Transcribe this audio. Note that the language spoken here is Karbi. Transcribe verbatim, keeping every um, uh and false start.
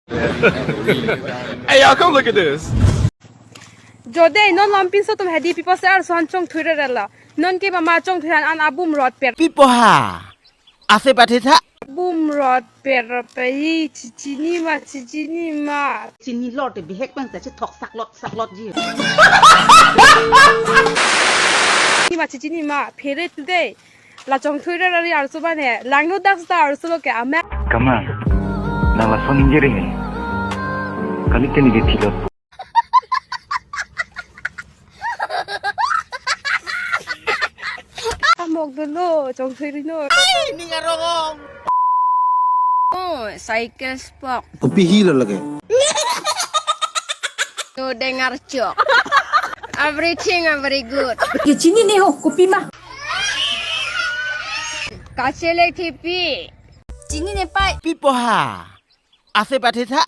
Hey, y'all, come look at this. Jodei non lampinso atum hedi, pipo se arso an chongthui rerelo. Non ke mama chongthui an an abum rot per. Pipo ha. Ase pathe tha. Bum rot per pe hi, chichini ma, chichini ma. Chini lor te bihek pen ta chethok saklot saklot ji. Ni ma, chichini ma, phere today. La chongthui rerari arso bane, langno dak seta arso lo ke amen. Kaman, nang lason ingjeri ni. Kali teni ke thilot. Amok dolo, chongthui ri no. Ai, ning arong ong. Oh, cycle spoke. Kopi hilo lagi. No dengar chok. Everything are very good. Ke chinine ho, kopi ma. Kachelek thipi. Chinine pai. Pipo ha. Ase pathe tha.